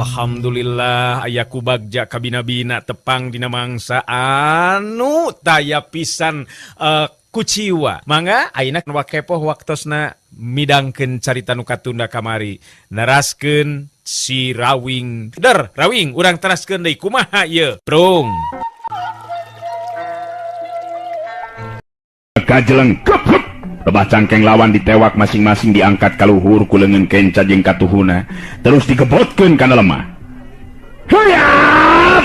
Alhamdulillah aya ku bagja kabina-bina tepang dina mangsa anu taya pisan kuciwa. Mangga ayeuna wakepoh waktosna midangkeun carita nu katunda kamari neraskeun si Rawing. Der, Rawing urang teraskeun deui kumaha ieu? Prung. Kajeleng kep lebah cangkeng lawan ditewak masing-masing diangkat kaluhur ku leungeun kenca jeung katuhuna terus digebotkeun kana lemah. Huyap!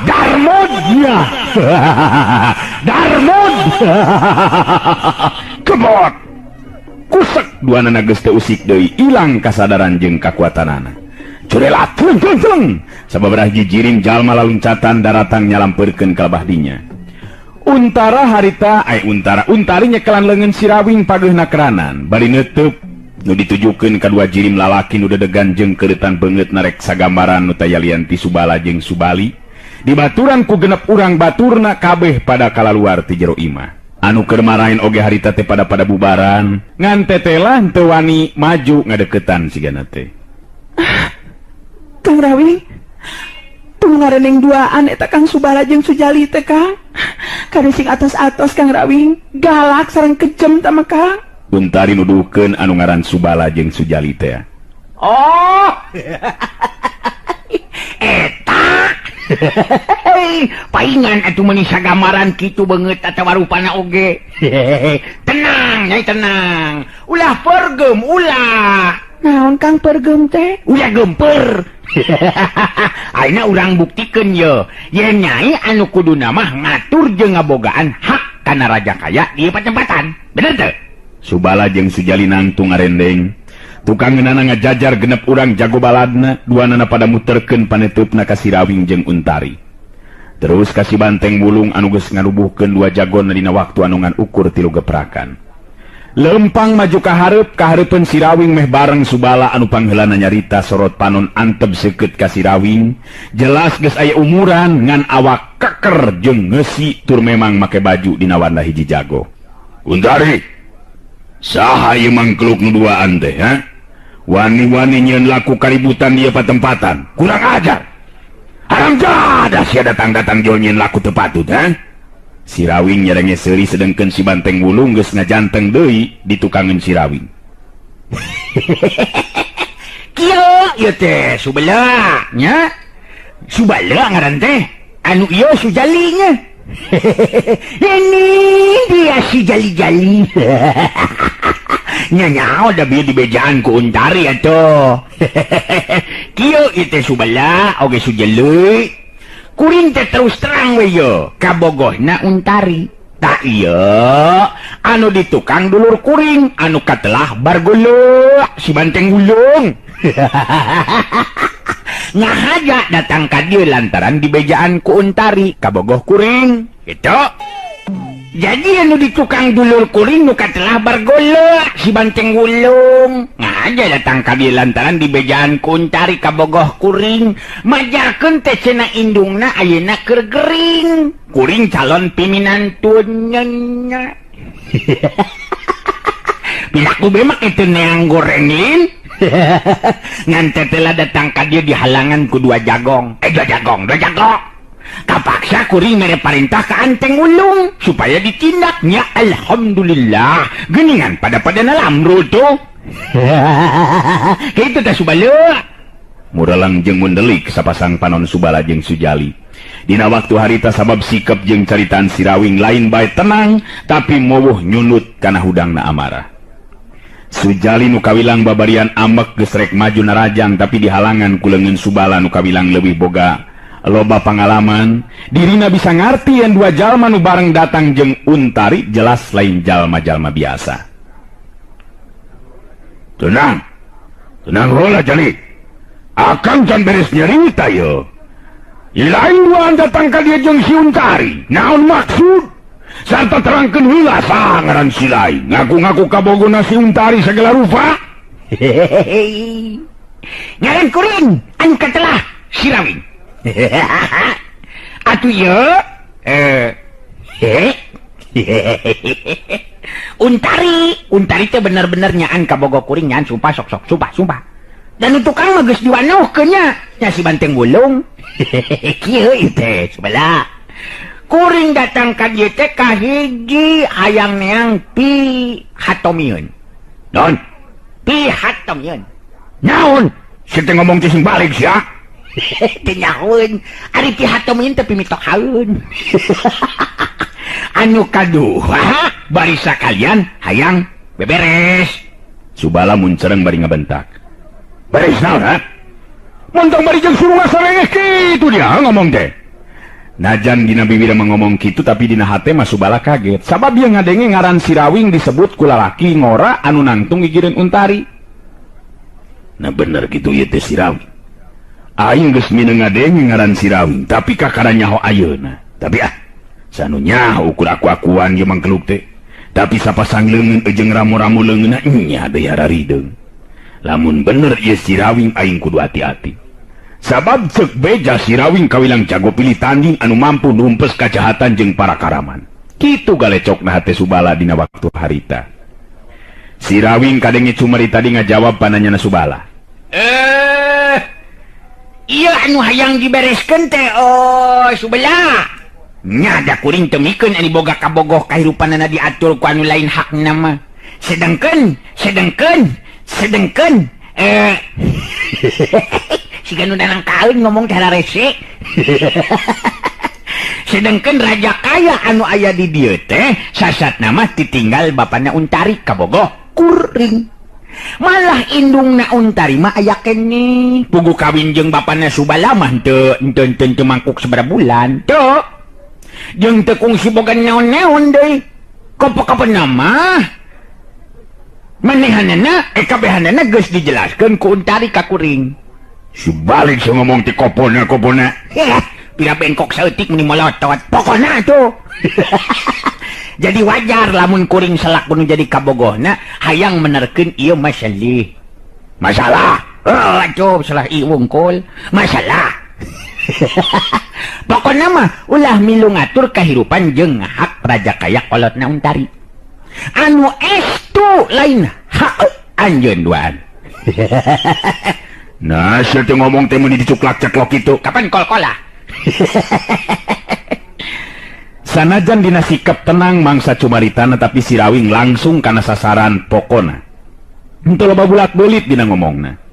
Darmodnya. Darmod. Kebot. Kusek duanana geus teu usik deui ilang kasadaran jeung kakuatanana. Curelat celeng celeng celeng. Sababaraha jijiring jalma laluncatan daratang nyalampeurkeun ka lebah dinya. Untara harita ay untara untari nyekelan leungeun Sirawing pageuhna keranan bari neuteub nu ditujukeun ka dua jirim lalaki nu dedegan jeung keureutan beungeut narek sagambaran nu tayalian ti Subala jeung Subali dibaturan ku genep urang baturna kabeh pada kalaluar ti jero imah anu keur marahin oge harita teh pada pada bubaran ngan tetelah teu wani maju ngadeukeutan sigana teh. Kang Rawing tunggu ngareneng duaan eta Kang Subala jeung Sujali teh Kang. Kade sing atos-atos Kang Rawing galak sareng kejem tah mah Kang. Untari nuduhkeun anu ngaran Subala jeung Sujali teh. Oh. Eta. Paingan atuh meuni sagamaran kitu beungeut atawa rupana oge. Tenang, nyai tenang. Ulah pergem ulah. Naon Kang pergem teh? Ulah gemper. Ayeuna urang buktikeun ye. Yen nyai anu kuduna mah ngatur jeung ngabogaan hak kana raja kaya di patempatan. Bener teu? Subala jeung Sujali nangtung ngarendeng. Tukang ngeunana ngajajar genep urang jago baladna, duanana pada muterkeun paneuteup ka Sirawing jeung Untari. Terus ka si Banteng Wulung anu geus nganubuhkeun dua jagona dina waktu anu ngan ukur 3 geprakan. Lempang maju ka hareup, ka hareupeun Sirawing meh bareng Subala anu pangheulana nyarita sorot panon antep seukeut ka Sirawing. Jelas geus aya umuran ngan awak keker jeung ngeusi tur memang make baju dina warna hiji jago. Untari, saha ieu mangkluk nu duaan teh, ha? Wani-wani nyieun laku kaributan di patempatan. Kurang ajar. Haram jadah sia datang-datang jol nyieun laku teu patut, ha? Sirawing nyerenge seuri sedengkeun si Banteng Wulung geus ngajanteng deui di tukangeun Sirawing. Kieu ieu teh Subala nya. Subala ngaran teh. Anu ieu Sujali nya. Ini dia si Jali-jali. Nya nyaho da bieu dibejaan ku Untari atuh. Kieu ieu teh Subala oge Sujali. Kuring teh terus terang we ye kabogohna Untari. Tak ieu anu di tukang dulur kuring anu katelah barguluk si Banteng Wulung. Ngahaja datang ka dieu lantaran dibejaan ku Untari kabogoh kuring gitu. Jadi anu di tukang dulur kuring nu katelah bargolok si Banteng Wulung. Ngahaja datang ka dieu lantaran dibejaan ku Untari kabogoh kuring. Majarkeun teh cenah indungna ayeuna keur gering. Kuring calon piminantunya. Pilaku bemak itu neang goreng lin. Ngan tetelah datang ka dieu dihalangan ku dua jagong. Dua jagong, dua jagong. Kapaksa kuring mere parintah ka Anteng Wulung supaya ditindaknya. Alhamdulillah geningan pada pada nalamru tuh. Kitu teh Subala. Muralang jeung mundelik sapasang panon Subala jeung Sujali. Dina waktu harita sabab sikep jeung caritaan Sirawing lain bae tenang tapi mowuh nyunut kana hudangna amarah. Sujali nu kawilang babarian ambek geus rek maju narajang tapi dihalangan ku leungeun Subala nu kawilang leuwih boga loba pangalaman. Dirina bisa ngarti yen dua jalma nu bareng datang jeung Untari jelas lain jalma-jalma biasa. Tenang. Tenang heula Jali. Akang can beres nyerita ye. Lain duaan datang ka dieu jeung si Untari. Naon maksud? Sarta terangkeun heula saha ngaran si lain. Ngaku-ngaku kabogona si Untari segala rupa. Hehehe. Ngaran kuring anu katelah Sirawing. Atuh ye Untari, Untari teh bener-bener nyaan kabogo kuring nyaan sumpah sok-sok sumpah sumpah. Dan tukang mah geus diwanohkeun nya. Nya si Banteng Wulung. Kieu ieu teh sebelah. Kuring datang ka dieu teh kahiji hayang neang pi hatomieun. Naon? Pi hatomieun. Naon? Sia teh ngomong teh sing balik sia. Teu nyahoeun. Ari pi hatomieun teh pimitohaeun. Anu kadua bari sakalian hayang beberes. Subala muncereng bari ngabentak. Beres naon ha? Montong bari jeung surunga sarengeh kitu dia ngomong teh. Najan dina bibir mah ngomong kitu tapi dina hate mah Subala kaget. Sabab ieu ngadenge ngaran Sirawing disebut ku lalaki ngora anu nangtung gigireun Untari. Nah bener kitu ieu teh Sirawing. Aing geus mineng ngadenge ngaran Sirawing tapi kakara nyaho ayeuna. Tapi ah sanu nyaho ukur aku-akuan ieu mangkeluk teh. Tapi sapasang leungeun jeung ramu-ramu leungeunna nya deui hararideung. Lamun bener ieu Sirawing aing kudu hati-hati. Sabab ceuk beja Sirawing kawilang jago pilih tanding anu mampu numpes kajahatan jeung para karaman. Kitu galecokna hate Subala dina waktu harita. Sirawing kadenge cumari tadi ngajawab pananyana Subala. Ieu anu hayang dibereskeun teh oh Subala. Nya da kuring teu mikeun ani boga kabogoh kahirupanana diatur ku anu lain hakna mah. Sedengkeun siga nu nanang kaeun ngomong teh rese. Sedengkeun raja kaya anu aya di dieu teh sasatna mah ditinggal bapana Untari kabogoh kuring. Malah indungna Untari mah aya keneh. Puguh kawin jeung bapana Subala mah teu teu mangkuk sabaraha bulan. Teu. Jeung teu kungsi boga naon-naon deui. Kopo-kopona mah manehanana kabehanana geus dijelaskeun ku Untari ka kuring. Si balik si ngomong ti kopona-kopona. Pira bengkok saeutik meni molotot. Pokona tuh. Jadi wajar lamun kuring selaku nu jadi kabogohna hayang menerkeun ieu masalah. Masalah. Oh, atuh salah ieu wungkul. Masalah. Pokona mah ulah milu ngatur kahirupan jeung hak raja kaya kolotna Untari. Anu estu lain hak anjeun duaan. Nah, sia teh ngomong teh meuni dicuklak-ceklok kitu. Kapan kol-kolah? Sanajan dina sikap tenang mangsa cumaritana tapi Sirawing langsung kana sasaran pokona. Henteu loba bulak-belit dina ngomongna.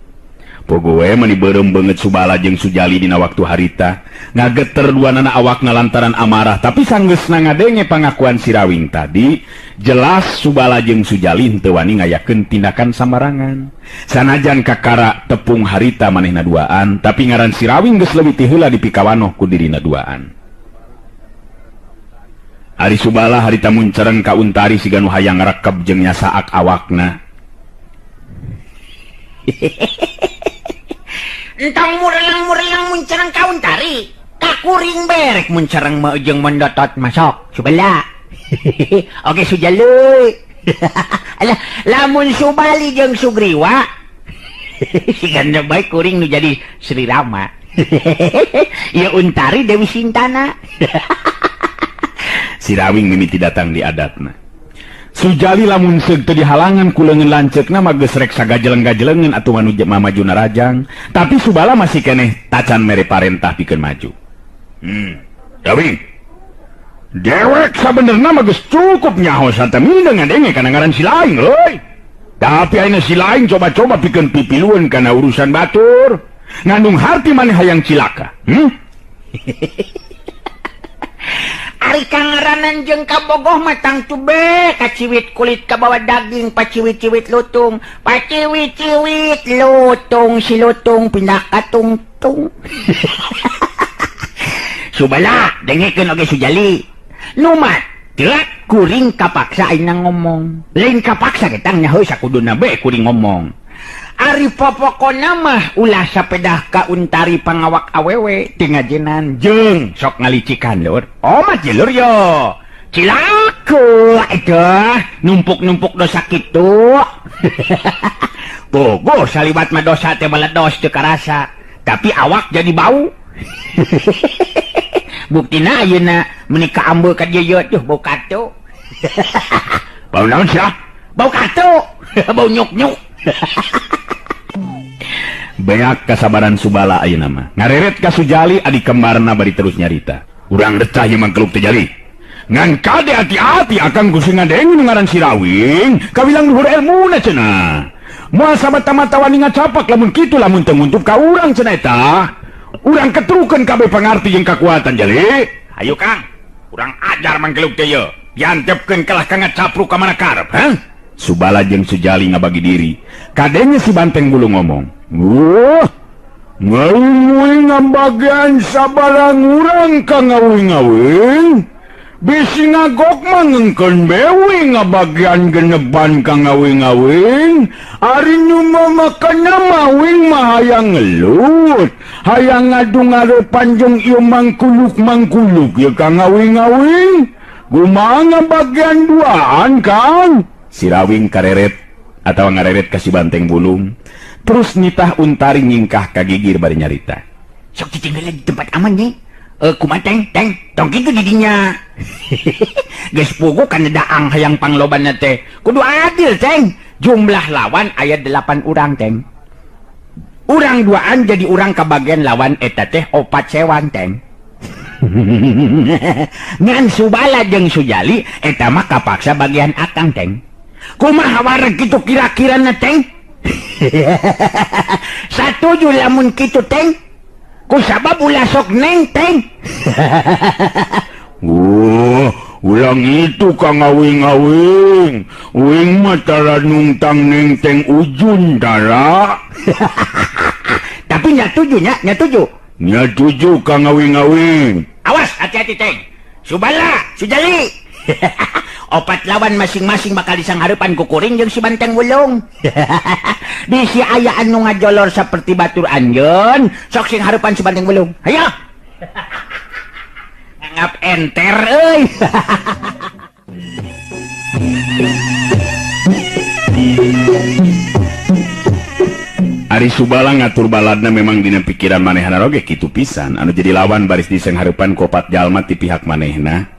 Pogoe meuni beureum beungeut Subala jeung Sujali dina waktu harita, ngageter duanana awakna lantaran amarah, tapi sanggeusna ngadenge pangakuan Sirawing tadi, jelas Subala jeung Sujali henteu wani ngayakeun tindakan sambarangan. Sanajan kakara tepung harita manehna duaan, tapi ngaran Sirawing geus leuwih ti heula dipikawanoh ku dirina duaan. Ari Subala harita muncereng ka Untari siga nu hayang ngarekeb jeung nyasaak awakna. Entong murelang-murelang muncereng ka Untari, ka kuring berek muncereng mah jeung mendotot masok Subala. Oke Sujaluy. Alah, lamun Subali jeung Sugriwa sigana bae kuring nu jadi Sri Rama. Ieu Untari Dewi Sintana. Sirawing mimiti datang di adatna. Sujali lamun seug teu dihalangan ku leungeun lanceukna mah geus rek sagajeleng-gajelengeun atuh manu mamajuna rajang, tapi Subala masih keneh tacan mere parentah pikeun maju. Rawing. Dewek sabenerna mah geus cukup nyaho santa mineng ngadenge kana ngaran si laing euy. Tapi ayeuna si laing coba-coba pikeun pipilueun kana urusan batur. Ngandung harti maneh hayang cilaka. Ari kangaranan jeung kabogoh mah tangtu be kaciwit kulit kabawa daging paciwit-ciwit lutung paciwit-ciwit lutung si lutung pindah ka tungtung. Subala dengekeun oge Sujali nu mati kuring kapaksa ayeuna ngomong lain kapaksa ge tang nyaho sakuduna be kuring ngomong. Ari popokona mah ulah sapedah ka Untari pangawak awewe teu ngajenan jeung sok ngalicikan lur. Oh mah jelur yo. Cilaka eta numpuk-numpuk dosa kitu. Bogoh saliwat mah dosa teh baledos teu karasa, tapi awak jadi bau. Buktina ayeuna meuni kaambe ka dieu ye tuh bau katu. Bau naon sia? Bau katu, bau nyuk-nyuk. Beak kasabaran Subala ayeuna mah. Ngareret ka Sujali adi kembarna bari terus nyarita. Urang recah ieu mangkeluk teh Jali. Ngan kade hati-hati akang ku sing ngadenge nu ngaran Sirawing, kawilang luhur elmuna cenah. Moal samata-mata wani ngacapak lamun kitu lamun teu nguntup ka urang cenah eta. Urang ketrukeun kabeh pangarti jeung kakuatan Jali. Hayu Kang, urang ajar mangkeluk teh ieu. Diantepkeun kalah ka ngacapruk ka mana karep, ha? Subala jeung Sujali ngabagi diri. Kadenge si Banteng Bulung ngomong, "Wah, ngawing ngabagian sabarang urang ka ngawing-ngawing. Bisi ngagok mangengkeun bewi ngabagian geneban ka ngawing-ngawing. Ari nu mamakan mawing mah hayang ngelut, hayang ngadu ngarepan jeung ieu mangkuluk-mangkuluk ieu ka ngawing-ngawing. Kumaha ngabagian duaan, Kang?" Sirawing kareret atawa ngareret ka si Banteng Bulung. Terus nitah Untari nyingkah ka gigir bari nyarita. Sok ditinggal di tempat aman nih. Kumaha teng teng tong kitu didinya. Geus pugu kana daang hayang panglobanna teh. Kudu adil teng. Jumlah lawan aya 8 urang teng. Urang duaan jadi urang kabagian lawan eta teh 4 sewan teng. Ngan Subala jeung Sujali eta mah kapaksa bagian akang teng. Kumaha wareg kitu kira-kirana teng? Satuju lamun kitu teng. Kusabab ulah sok neng teng. Wah, ulang itu kang ngawing-ngawing. Wing mah tara nungtang neng teng ujun tara. Tapi nyatuju nya, nyatuju. Nyatuju kang ngawing-ngawing. Awas, hati-hati teng. Subala, Sujali. Opat lawan masing-masing bakal disanghareupan ku kuring jeung si Banteng Wulung. Bisi aya anu ngajolor seperti batur anjeun, sok sing hareupan si Banteng Wulung. Hayo. Ngap enter euy. Ari Subala ngatur baladna memang dina pikiran manehna oge kitu pisan anu jadi lawan baris disanghareupan ku opat jalma ti pihak manehna.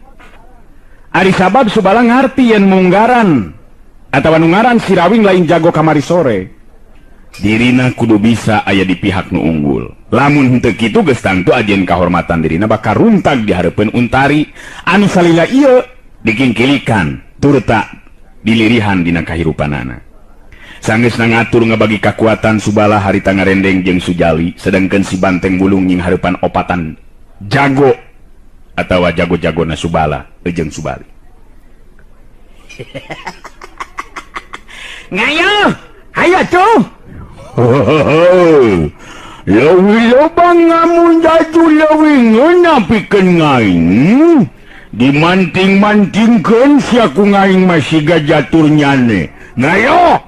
Ari sabab Subala ngarti yen munggaran atawa nu ngaran Sirawing lain jago kamari sore. Dirina kudu bisa aya di pihak nu unggul. Lamun henteu kitu geus tangtu ajen kahormatan dirina bakal runtag di hareupeun Untari anu salila ieu dikingkilikan turta dilirihan dina kahirupanana. Sanggeusna ngatur ngabagi kakuatan Subala harita ngarendeng jeung Sujali, sedangkeun si Banteng Bulung nying hareupan opatan jago atawa jago-jagona Subala jeung Subali. Ngayo, hayo tuh. Leuwih loba ngamun jaju leuwih ngeunah pikeun ngaing. Dimanting-mantingkeun sia ku ngaing mah siga jatur nyane. Ngayo.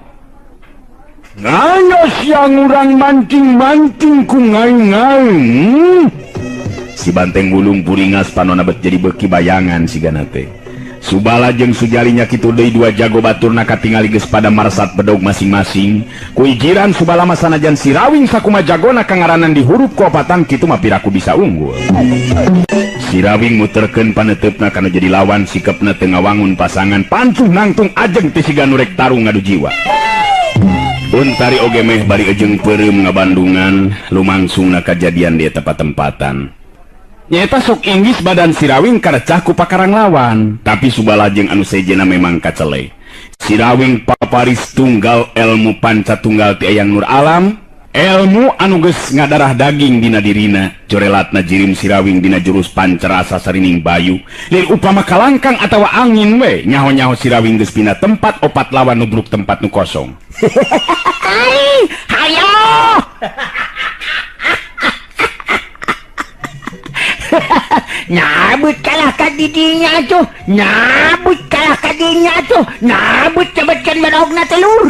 Ngayo sia ngurang manting-manting ku ngaing-ngaing. Si Banteng Wulung puringas panona bet jadi beuki bayangan sigana teh. Subala jeung Sujali nya kitu deui dua jago baturna katingali geus pada marsat bedog masing-masing. Ku ijiran Subala mah sanajan Sirawing sakuma jagona kangaranan dihurup ku opatan kitu mah piraku bisa unggul. Sirawing muterkeun paneuteup-na kana jadi lawan sikepna teu ngawangun pasangan pancuh nangtung ajeng teh siga nu rek tarung ngadu jiwa. Untari oge meh bari ejeng peureum ngabandungan lumangsungna kajadian di eta patempatan. Nyaeta sok inggis badan Sirawing karecah ku pakarang lawan, tapi Subala jeung anu sejena memang kacele. Sirawing paparis tunggal elmu panca tunggal ti Eyang Nur Alam, elmu anu geus ngadarah daging dina dirina, corelatna jirim Sirawing dina jurus pancarasa sarining bayu. Lir upama kalangkang atawa angin we, nyaho-nyaho Sirawing geus pina tempat opat lawan nubruk tempat nu kosong. Hayo. Nyabut kalah ka didinya tuh, nyabut kalah ka dinya tuh, nyabut cabetkan bedogna telur.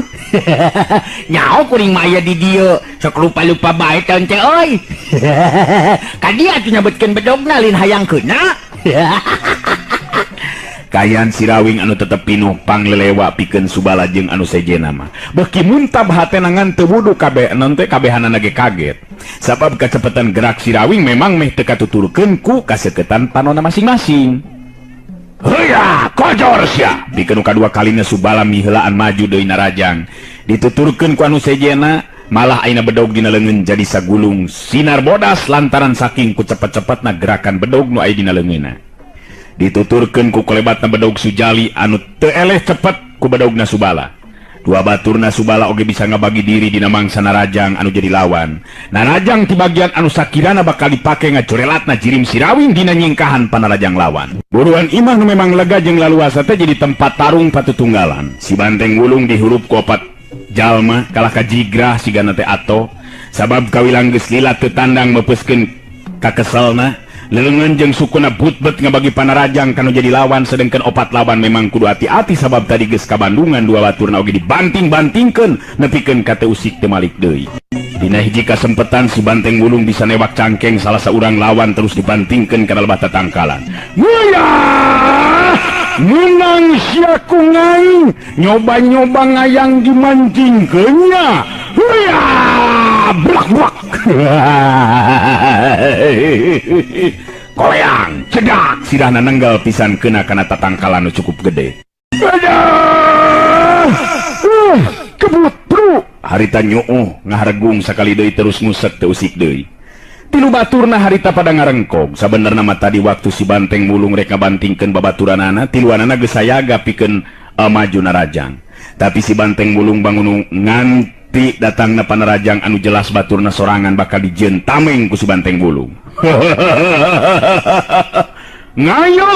Nyaho kuring mah aya di dieu, sok lupa-lupa bae taun teh euy. Ka dia atuh nyabetkeun bedogna lain hayang keuna. Kayan Sirawing anu tetep pinuh panglelewa pikeun Subala jeung anu sejena mah. Beuki muntab hatena ngan teu wudu kabeh non teh kabehanana ge kaget. Sabab kacepetan gerak Sirawing memang meh teu katuturkeun ku kaseketan panona masing-masing. Heuya, kojor sia. Pikeun nu kadua kalina Subala miheulaan maju deui narajang. Dituturkeun ku anu sejena Malah aina bedog dina leungeun jadi sagulung sinar bodas lantaran saking ku cepet-cepetna gerakan bedog nu aya dina leungeunna. Dituturkeun ku kolebatna bedog Sujali anu teu eleh cepet ku bedogna Subala. Dua baturna Subala oge bisa ngabagi diri dina mangsa narajang anu jadi lawan. Narajang ti bagian anu sakirana bakal dipake ngacorelatna jirim Sirawing dina nyingkahan panarajang lawan. Buruan imah nu memang lega jeung laluasa teh jadi tempat tarung patutunggalan. Si Banteng Wulung dihurup ku opat jalma kalah ka jigrah sigana teh ato sabab kawilang geus lila teu tandang meupeuskeun kakeselna. Leungeun jeung sukuna butbet ngabagi panarajang kanu jadi lawan, sedengkeun opat lawan memang kudu hati-hati sabab tadi geus kabandungan dua baturna oge dibanting-bantingkeun nepikeun ka teu usik teu malik deui. Dina hiji kasempetan si Banteng Wulung bisa newak cangkeng salah saurang lawan terus dibantingkeun kana lebah tatangkalan. Nguyah! Menang sia ku ngaing, nyoba-nyoba ngayang dimantingkeun nya. Huyah! Blak-blak. Koleang, cedak, sirahna nenggal pisan kena kana tatangkalan nu cukup gede. Aduh! Kebut, bro. Harita nyuuh ngaharegung sakali deui terus ngusek teu usik deui. Tilu baturna harita pada ngarengkog. Sabenerna mah tadi waktu si Banteng Wulung rek ngabantingkeun babaturanana, tiluanana geus sayaga pikeun maju narajang. Tapi si Banteng Wulung bangun nganti datangna panarajang anu jelas baturna sorangan bakal dijieun tameng ku si Banteng Wulung. Ngayo,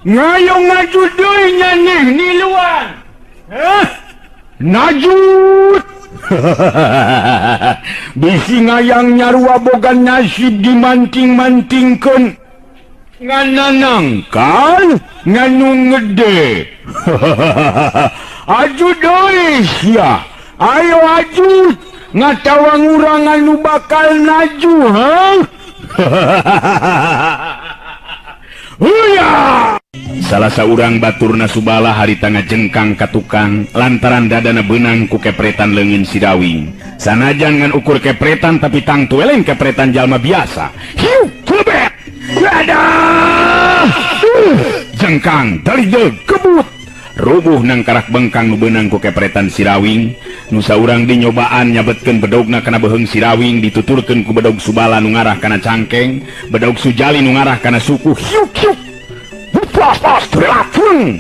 ngayo ngaju deui nyaneh niluan. Hah? Najut. Bisi ngayang nyarua boga nasib dimanting-mantingkeun. Ngananangkal nganu ngede. Aju deui sia. Ayo aju ngatawang urang anu bakal naju, ha? Huya! Salah saurang baturna Subala harita ngajengkang ka tukang lantaran dadana beunang ku kepretan leungeun Sirawing. Sanajan ngan ukur kepretan tapi tangtu eleng kepretan jalma biasa. Hiu, lebet. Dadah! Jengkang dalideug kebut. Rubuh nangkarak bengkang nu beunang ku kepretan Sirawing. Nu saurang dinyobaan nyabetkeun bedogna kana beuheung Sirawing dituturkeun ku bedog Subala nu ngarah kana cangkeng, bedog Sujali nu ngarah kana suku. Hiuk hiuk. Plas plas plak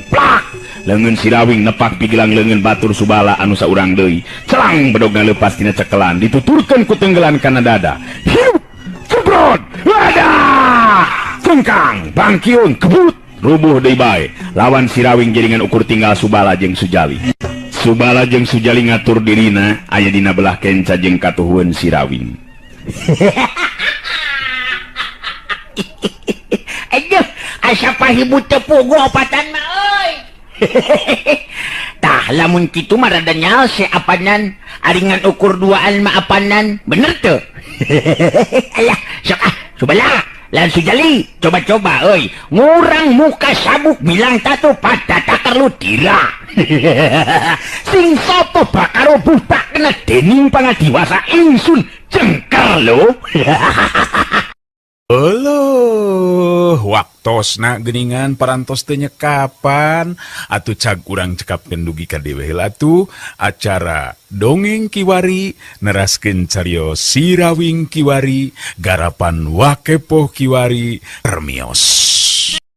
plak. Leungeun Sirawing nepak pigilang leungeun batur Subala anu saurang deui. Celang bedogna leupas tina cekelan dituturkeun ku tenggelan kana dada. Hiuk cebrot. Wadah! Cengkang bangkiun kebut. Rubuh deui bae. Lawan Sirawing jaringan ukur tinggal Subala jeung Sujali. Subala jeung Sujali ngatur dirina aya dina belah kenca jeung katuhueun Sirawing. Aduh, asa pahibut teu puguh opatan mah euy. Tah lamun kitu mah rada nyalse apanan, ari ngan ukur duaan mah apanan, bener teu? Alah, sok ah, Subala. Lan Sujali, coba-coba euy, ngurang muka sabuk bilang tatu pada takar lu dira. Sing sapa bakal robuh tak kena dening pangadiwasa ingsun jengker lho. Euleuh, waktosna geuningan parantos teu nyekapan atuh cag urang cekapkeun dugi ka dewe heula atuh acara dongeng kiwari neraskeun carios Sirawing kiwari garapan Wakepoh kiwari permios.